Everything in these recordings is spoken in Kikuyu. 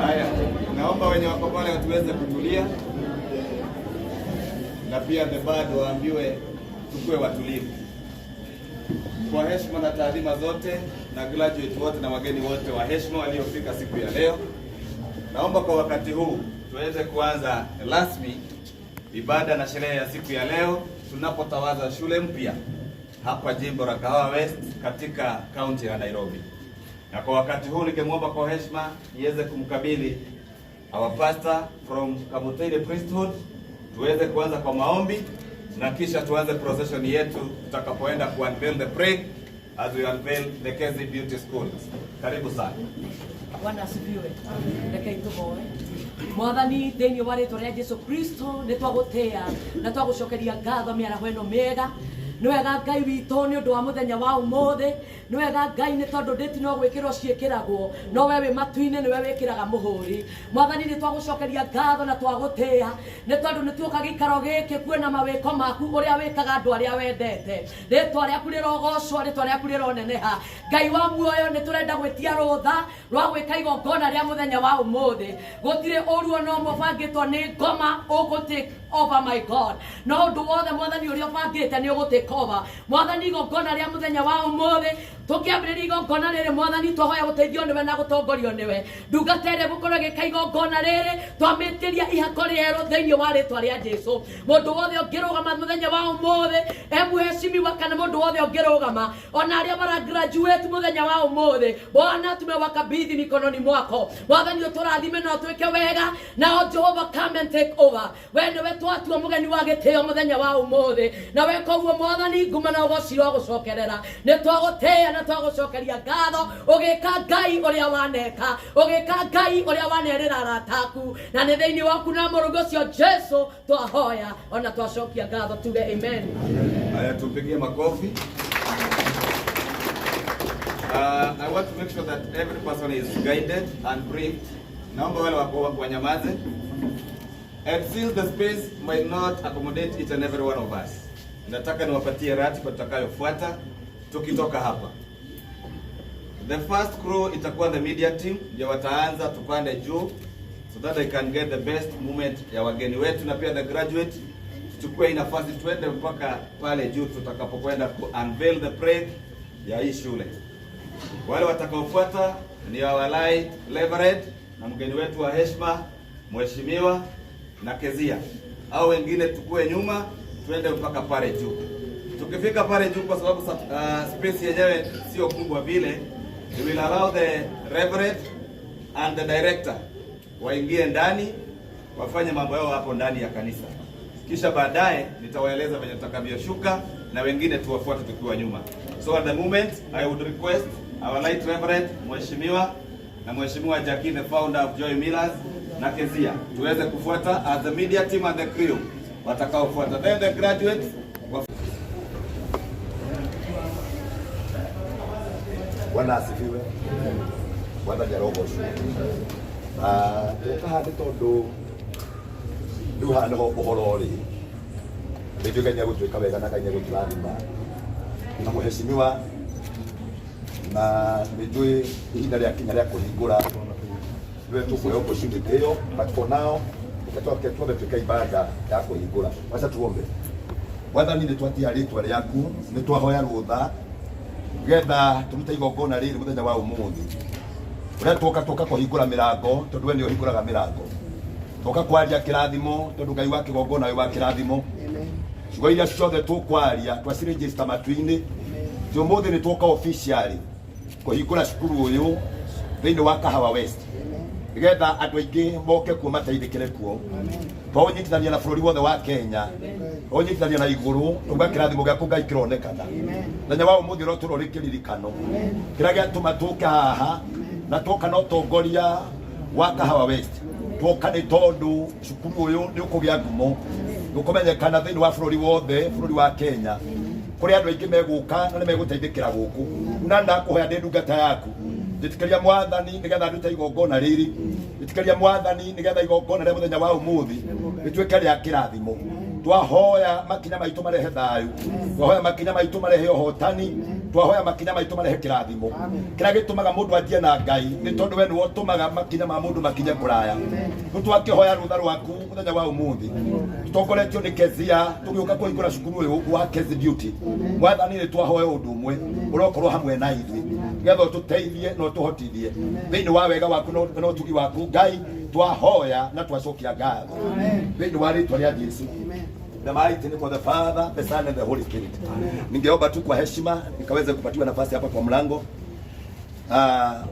Haya, naomba wenye wako pale tuweze kutulia, na pia the band waambiwe tukue watulivu. Kwa heshima na taadhima zote na graduate wote na wageni wote wa heshima waliofika siku ya leo, naomba kwa wakati huu tuweze kuanza rasmi ibada na sherehe ya siku ya leo tunapotawaza shule mpya hapa jimbo la Kahawa West katika kaunti ya Nairobi. Na kwa wakati huu nikimwomba kwa heshima niweze kumkabidhi our pastor from Kamotiri Priesthood tuweze kuanza kwa maombi na kisha tuanze procession yetu tutakapoenda ku unveil the plaque as we unveil the Kezi Beauty School. Karibu sana. Bwana asifiwe. Rekei tũhoe. Mwathani, thĩinĩ wa rĩtwa rĩa Jesu Kristo, nĩ twagũtĩa na twagũcokeria ngatho mĩaraho ĩno mĩega. Nĩ wega, Ngai witũ, nĩ ũndũ wa mũthenya wa ũmũthĩ. Nĩ wega, Ngai, nĩ tondũ ndĩti no gwĩkĩrwo ciĩkĩragwo, no we wĩ matu-inĩ nĩwe wĩkĩraga mũhũri. Mwathani, nĩ twagũcokeria ngatho na twagũtĩa nĩ tondũ nĩ tuoka gĩikaro gĩkĩ kuona mawĩko maku ũrĩa wĩkaga andũ arĩa wendete. Rĩtwa rĩaku rĩrogocwo, rĩtwa rĩaku rĩroneneha. Ngai wa muoyo, nĩ tũrenda gwĩtia rũtha rwa gwĩka igongona rĩa mũthenya wa ũmũthĩ. Gũtirĩ ũru ona ũmwe ũbangĩtwo nĩ ngoma ũgũ take over, my God, no ũndũ wothe, Mwathani, ũrĩa ũbangĩte nĩ ũgũ take over. Mwathani, igongona rĩa mũthenya wa ũmũthĩ, tũkĩambĩrĩria igongona rĩrĩ, Mwathani, twahoya gũteithio nĩwe na gũtongorio nĩwe. Ndungata ĩrĩa ĩgũkorwo ĩgĩka igongona rĩrĩ, twamĩtĩria ihako rĩerũ thĩinĩ wa rĩtwa rĩa Jesu. Mũndũ wothe ũngĩrũgama mũthenya wa ũmũthĩ e mũheshimiwa kana mũndũ wothe ũngĩrũgama, ona arĩa mara graduate mũthenya wa ũmũthĩ, Bwana, tumewakabidhi mikononi mwako. Mwathani, ũtũrathime na ũtwĩke wega. Nao Jehova, come and take over. We nĩwe twatua mũgeni wa gĩtĩo mũthenya wa ũmũthĩ, na weka ũguo, Mwathani, nguma na ũgoci wa gũcokerera. Nĩ twagũtĩĩa na twagũcokeria ngatho ũgĩka Ngai ũrĩa waneka, ũgĩka Ngai ũrĩa wanerĩra arata aku, na nĩ thĩinĩ waku na mũrũgu ũcio Jesu twahoya ona twacokia ngatho. Tuge amen. Haya, tumpigie makofi. I want to make sure that every person is guided and briefed. Naomba wale wako wanyamaze. And since the space might not accommodate each and every one of us, nataka niwapatie ratiba tutakayofuata tukitoka hapa. The first crew itakuwa the media team, ndio wataanza tupande juu so that they can get the best moment ya wageni wetu na pia the graduate. Tuchukue hii nafasi tuende mpaka pale juu tutakapokwenda ku unveil the plaque ya hii shule. Wale watakaofuata ni our right reverend na mgeni wetu wa heshima, Mheshimiwa na Kezia, au wengine tukue nyuma tuende mpaka pale juu. Tukifika pale juu, kwa sababu space yenyewe sio kubwa vile, we will allow the reverend and the director waingie ndani wafanye mambo yao hapo ndani ya kanisa, kisha baadaye nitawaeleza venye tutakavyoshuka na wengine tuwafuate tukiwa nyuma. So at the moment I would request our right reverend, Mheshimiwa na Mheshimiwa Jackie, the founder of Joy Millers, na Kezia tuweze kufuata as the media team and the crew watakaofuata, then the graduates. Bwana asifiwe. Bwana arogocwo. Twoka haha nĩ tondũ rĩu haha nĩho ũhoro ũrĩ. Nĩ njũĩ Ngai nĩegũtwĩka wega na Ngai nĩegũtũrathima na mũhecimiwa, na nĩ njũĩ ihinda rĩakinya rĩa kũhingũra nĩwe tũkũhe opportunity ĩyo, but for now reke twake twambe twĩke ibada ya kũhingũra. Wacha tuombe. Mwathani, nĩ twatĩa rĩtwa rĩaku, nĩ twahoya rũtha getha tũrute igongona rĩrĩ mũthenya wa ũmũthĩ ũrĩa twoka twoka kũhingũra mĩrango, tondũ we nĩ ũhingũraga mĩrango. Twoka kwaria kĩrathimo, tondũ Ngai wa kĩgongona wĩ wa kĩrathimo. Ciugo iria ciothe tũkwaria twacirĩnjĩsta matu-inĩ. Ti ũmũthĩ nĩ twoka officially kũhingũra cukuru ũyũ thĩinĩ wa Kahawa West, nĩgetha andũ aingĩ moke kuo mateithĩkĩre kuo. Twaũnyitithania na bũrũri wothe wa Kenya, twaũnyitithania na igũrũ, tauga kĩrathimo gĩaku Ngai kĩronekana mũthenya wa ũmũthĩ ũrotũrwo rĩ kĩririkano kĩrĩa gĩatũma tũke haha. Na twoka na ũtongoria wa Kahawa West, twoka nĩ tondũ cukuru ũyũ nĩ ũkũgĩa ngumo, nĩ ũkũmenyekana thĩinĩ wa bũrũri wothe, bũrũri wa Kenya, kũrĩa andũ aingĩ megũka na nĩ megũteithĩkĩra gũkũ. Na ndakũhoya ndĩ ndungata yaku, njĩtĩkĩria Mwathani nĩgetha ndute igongona rĩrĩ. Njĩtĩkĩria Mwathani nĩgetha igongona rĩa mũthenya wa ũmũthĩ rĩtuĩke rĩa kĩrathimo. Twahoya makinya maitũ marehe thayũ, twahoya makinya maitũ marehe ũhotani, twahoya makinya maitũ marehe kĩrathimo kĩrĩa gĩtũmaga mũndũ anjie na Ngai, nĩ tondũ we nĩwe ũtũmaga makinya ma mũndũ makinye kũraya. Rĩu twakĩhoya rũtha rwaku mũthenya wa ũmũthĩ, tũtongoretio nĩ Kezia, tũgĩũka kũhingũra cukuru ũyũ wa Kezi Beauty. Mwathani, nĩ twahoya ũndũ ũmwe, ũrokorwo hamwe na ithuĩ nĩgetha ũtũteithie na ũtũhotithie thĩinĩ wa wega waku na ũtugi waku. Ngai, twahoya na twacokia ngatho thĩinĩ wa rĩtwa rĩa Jesu. The mighty name of the Father, the Son and the Holy Spirit. Ningeomba tu kwa heshima nikaweze kupatiwa nafasi hapa kwa mlango.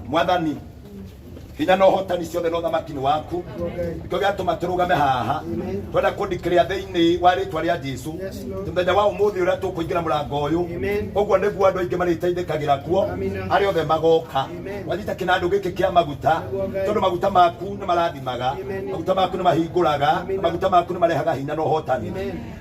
Mwathani, hinya na ũhotani ciothe na ũthamaki nĩ waku. Nĩkĩo gĩatũma tũrũgame haha, twenda kũndikĩrĩa thĩinĩ wa rĩtwa rĩa Jesu mũthenya wa ũmũthĩ ũrĩa tũkũingĩra mũrango ũyũ. Ũguo nĩguo andũ aingĩ marĩteithĩkagĩra kuo, arĩa othe magoka. Wanyita kĩnandũ gĩkĩ kĩa maguta, tondũ maguta maku nĩ marathimaga, maguta maku nĩ mahingũraga, maguta maku nĩ marehaga hinya na ũhotani.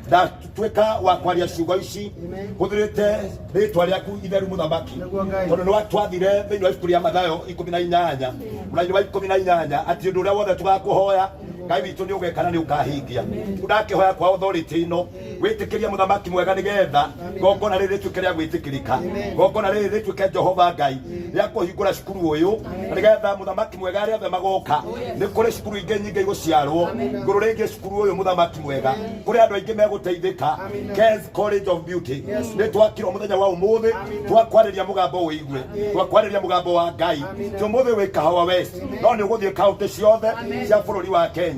Ndatuĩka wa kwaria ciugo ici hũthĩrĩte rĩtwa rĩaku itheru, mũthamaki, tondũ nĩ watwathire thĩinĩ wa ibuku rĩa Mathayo 18 mũraini wa 18 atĩ ũndũ ũrĩa wothe tũgakũhoya, Ngai witũ, nĩ ũgeka na nĩ ũkahingia. Ndakĩhoya kwa authority ĩno, wĩtĩkĩrie, mũthamaki mwega, nĩgetha gongona rĩrĩ rĩtuĩke rĩa gwĩtĩkĩrĩka, gongona rĩrĩ rĩtuĩke, Jehova Ngai, rĩa kũhingũra cukuru ũyũ, na nĩgetha, mũthamaki mwega, arĩa othe magoka. Nĩ kũrĩ cukuru ingĩ nyingĩ igũciarwo igũrũ rĩgiĩ cukuru ũyũ, mũthamaki mwega, kũrĩ andũ aingĩ megũteithĩka. Kez College of Beauty nĩ twakirwo mũthenya wa ũmũthĩ, twakwarĩria mũgambo ũigue, twakwarĩria mũgambo wa Ngai. Ti ũmũthĩ wĩ Kahawa West, no nĩ ũgũthiĩ kaunti ciothe cia bũrũri wa Kenya.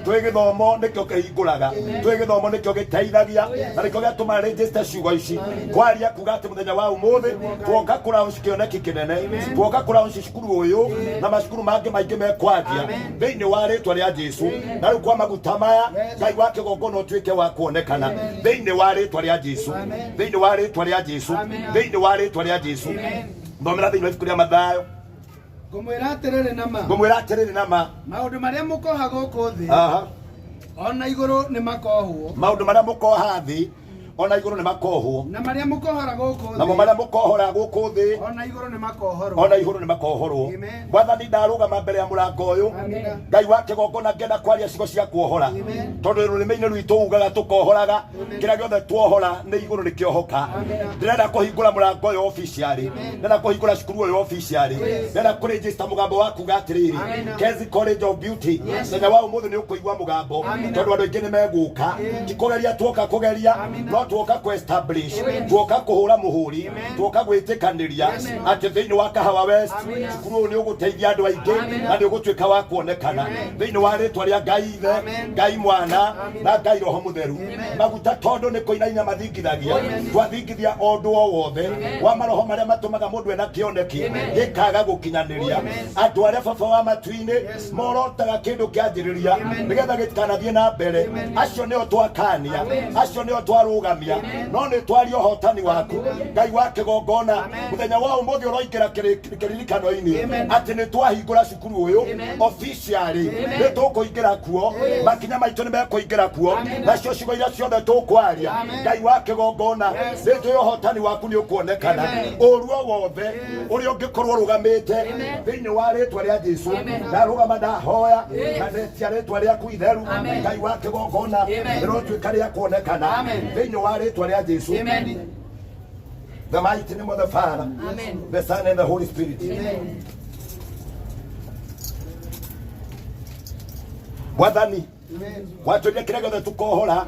Twĩ gĩthomo nĩkĩo kĩhingũraga, twĩ gĩthomo nĩkĩo gĩteithagia, na nĩkĩo gĩatũma register ciugo ici kwaria kuga atĩ mũthenya wa ũmũthĩ tuoka kũraunci kĩoneki kĩnene, tuoka kũraunci cukuru ũyũ na macukuru mangĩ maingĩ mekwanjia thĩinĩ wa rĩtwa rĩa Jesu. Na rĩu kwa maguta maya, Ngai wa kĩgongona, ũtuĩke wa kuonekana thĩinĩ wa rĩtwa rĩa Jesu, thĩinĩ wa rĩtwa rĩa Jesu, thĩinĩ wa rĩtwa rĩa Jesu. Thomera thĩinĩ wa ibuku rĩa Mathayo. Ngũmwĩra atĩrĩrĩ na ma, Ngũmwĩra atĩrĩrĩ na ma, maũndũ marĩa mũkoha gũkũ thĩ, ona igũrũ nĩ makohwo. Maũndũ marĩa mũkoha thĩ, ona igũrũ nĩ makohwo. Na marĩa mũkohora gũkũ Namo thĩ, marĩa mũkohora gũkũ thĩ, ona igũrũ nĩ makohorwo. Ona igũrũ nĩ makohorwo. Amen. Mwathani, ndarũgama mbere ya mũrango ũyũ, Amina. Ngai wa kĩgongona, ngĩenda kwaria ciugo cia kuohora, Amen. tondũ rũrĩmĩ-inĩ rwitũ ugaga tũkohoraga kĩrĩa gĩothe tuohora nĩ igũrũ nĩ kĩohoka. Ndĩrenda kũhingũra mũrango ũyũ officially, ndĩrenda kũhingũra cukuru ũyũ officially, ndĩrenda kũregister mũgambo wa kuga atĩrĩrĩ, Kezi College of Beauty, mũthenya wa ũmũthĩ nĩ ũkũigua mũgambo, tondũ andũ aingĩ nĩ megũka. Ti kũgeria tuoka kũgeria, no tuoka kũ establish, tuoka kũhũra mũhũri, tuoka gwĩtĩkanĩria atĩ thĩinĩ wa Kahawa West cukuru ũyũ nĩ ũgũteithia andũ aingĩ na nĩ ũgũtuĩka wa kuonekana thĩinĩ wa rĩtwa rĩa Ngai Ithe, Ngai Mwana na Ngai Roho Mũtheru. Maguta, tondũ nĩ kũinaina mathingithagia, twathingithia o ũndũ o wothe wa maroho marĩa matũmaga mũndũ ena kĩoneki gĩkaga gũkinyanĩria. Andũ arĩa Baba wa matu-inĩ morotaga kĩndũ kĩanjĩrĩria nĩgetha gĩtikanathiĩ na mbere, acio nĩo twakania, acio nĩo twarũgamia. tũrarũgamia no nĩ twaria ũhotani waku Ngai wa kĩgongona mũthenya wa ũmũthĩ ũroingĩra kĩririkano-inĩ atĩ nĩ twahingũra cukuru ũyũ officially nĩ tũkũingĩra kuo makinya maitũ nĩ mekũingĩra kuo nacio ciugo iria ciothe tũkwaria Ngai wa kĩgongona nĩ njũĩ ũhotani waku nĩ ũkuonekana ũru o wothe ũrĩa ũngĩkorwo ũrũgamĩte thĩinĩ wa rĩtwa rĩa Jesũ ndarũgama ndahoya na ndetia rĩtwa rĩaku itheru Ngai wa kĩgongona rĩrotuĩka rĩa kuonekana thĩinĩ wa rĩtwa rĩa Jesũ. The mighty name of the Father, Amen. the Son and the Holy Spirit. Mwathani watwĩrire kĩrĩa gĩothe tũkohora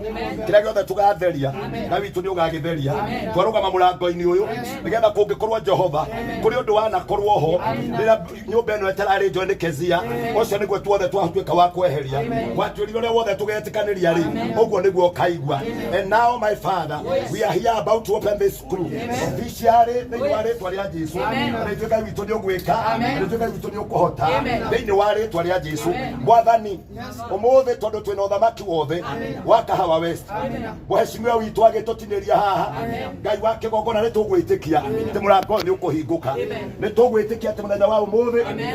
kĩrĩa gĩothe tũgatheria na witũ nĩ ũgagĩtheria twarũgama mũrango-inĩ ũyũ nĩgetha kũngĩkorwo Jehova kũrĩ ũndũ wanakorwo ho rĩrĩa nyũmba ĩno ĩtararĩ njoe nĩ Kezia ũcio nĩguo tuothe twatuĩka wa kweheria watwĩrire ũrĩa wothe tũgetĩkanĩria rĩ ũguo nĩguo ũkaigua. And now, my Father, we are here about to open this school officially thĩinĩ wa rĩtwa rĩa Jesũ na ithuĩ Ngai witũ nĩ ũgwĩka na ithuĩ Ngai witũ nĩ ũkũhota thĩinĩ wa rĩtwa rĩa Jesũ. Mwathani ũmũthĩ tondũ twĩna ũthamaki wothe wa Kahawa West mũhecimiwa witũ agĩtũtinĩria haha Ngai wa kĩgongona nĩ tũgwĩtĩkia atĩ mũrango ũyũ nĩ ũkũhingũka nĩ tũgwĩtĩkia atĩ mũthenya wa ũmũthĩ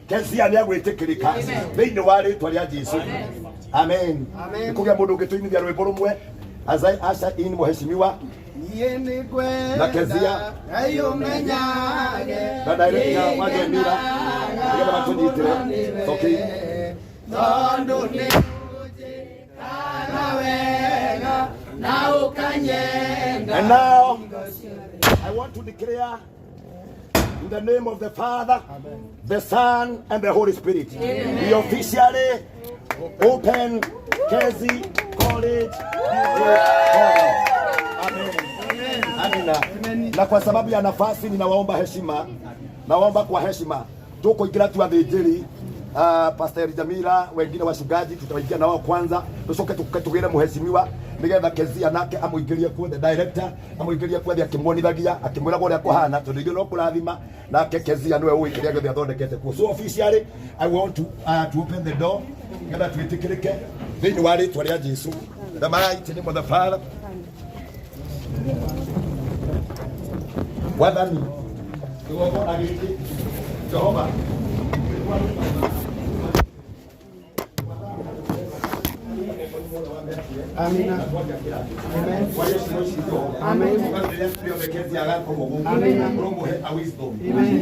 Kezia nĩ agwĩtĩkĩrĩka thĩinĩ wa rĩtwa rĩa Jesũ. Amen. Nĩ kũgĩa mũndũ ũngĩtũinithia rwĩmbo rũmwe as I usher in mũhecimiwa Niĩ nĩ na Kezia ngwenda Ngai ũmenyage na director wa Jemira nĩgetha matũnyitĩre. Okay. Tondũ nĩ ũnjĩkaga wega na ũkanyenda. And now I want to declare in the name of the Father, the Son, and the Holy Spirit. We officially open Kezi College. Amen. Amina. Na kwa sababu ya nafasi ninawaomba heshima, nawaomba kwa heshima tukuingira tu athĩnjĩri Pastor Jamila wengine wachungaji tutaingia nao kwanza tucoke tugĩre mũheshimiwa nigetha Kezia nake amũingĩrie kuo the director amũingĩrie kuo akĩmuonithagia akĩmwĩraga ũrĩa kũhana tondũ ithuĩ no kũrathima nake Kezia nĩwe ũĩ kĩrĩa gĩothe athondekete kuo. So officially I want to open the door nigetha twĩtĩkĩrĩke thĩinĩ wa rĩtwa rĩa Jesũ. The mighty name of the Father. Mwathani kĩgongona gĩkĩ Jehova Amina.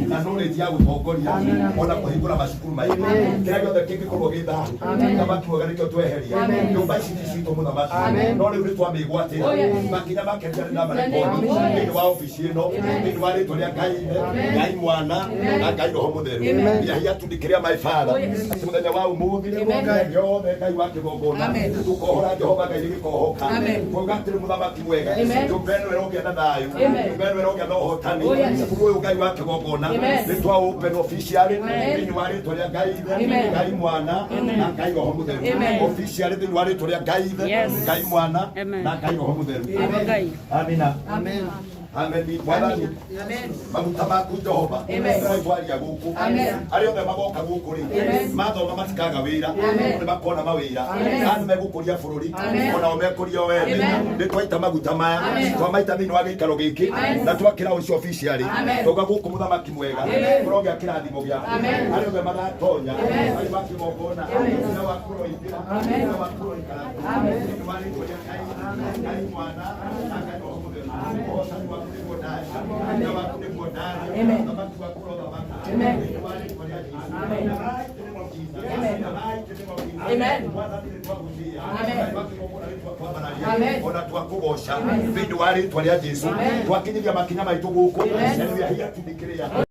Na knowledge ya gũtongoria ona kũhingũra macukuru maitũ kĩrĩa gĩothe kĩngĩkorwo gĩ thahu thamaki wega nĩkĩo tweheria nyũmba ici ti citũ mũthamaki no rĩu nĩ twamĩgwatĩra makinya make nĩ ndamarekodi thĩinĩ wa obici ĩno thĩinĩ wa rĩtwa rĩa Ngai Ithe, Ngai Mwana na Ngai Roho Mũtheru. We are here to declare, my Father, atĩ mũthenya wa ũmũthĩ Ngai yothe Ngai wa kĩgongona tũkohora Jehova Ngai gĩkohoka kuuga atĩrĩ mũthamaki mwega nyũmba ĩno ĩrogĩa na thayũ nyũmba ĩno ĩrogĩa na ũhotani cukuru ũyũ Ngai wa kĩgongona nĩ twa open officially thĩinĩ wa rĩtwa rĩa Ngai Ithe, Ngai Mwana na Ngai Roho Mũtheru officially thĩinĩ wa rĩtwa rĩa Ngai Ithe, Ngai Mwana na Ngai Roho Mũtheru. Amina. Amen. Amen. Mwathani maguta maku Jehova nĩtwaria gũkũ arĩa othe magoka gũkũ rĩ mathoma matikaga wĩra nĩ makona mawĩra na nĩ megũkũria bũrũri onao mekũria o ene nĩ twaita maguta maya twamaita thĩinĩ wa gĩikaro gĩkĩ na twakĩra ũcio officially twauga gũkũ mũthamaki mwega kũrogĩa kĩrathimo gĩaku arĩa othe magatonya arĩa makĩgongona na waku ũroingĩra na waku ũroikara thĩinĩ wa rĩtwa rĩa Ngai, Ngai Mwana na Ngai Roho Mũtheru ũhotani waku nĩguo ndaria hinya waku nĩguo ndaria ũthamaki waku ũrothamaka thĩinĩ wa rĩtwa rĩa Jesũ. In the mighty name of Jesus. In the mighty name of Jesus. Mwathani nĩ twagũtĩĩa Ngai wa kĩgongona nĩ twakwambararia ona twakũgoca thĩinĩ wa rĩtwa rĩa Jesũ twakinyithia makinya maitũ gũkũ and we are here to declare.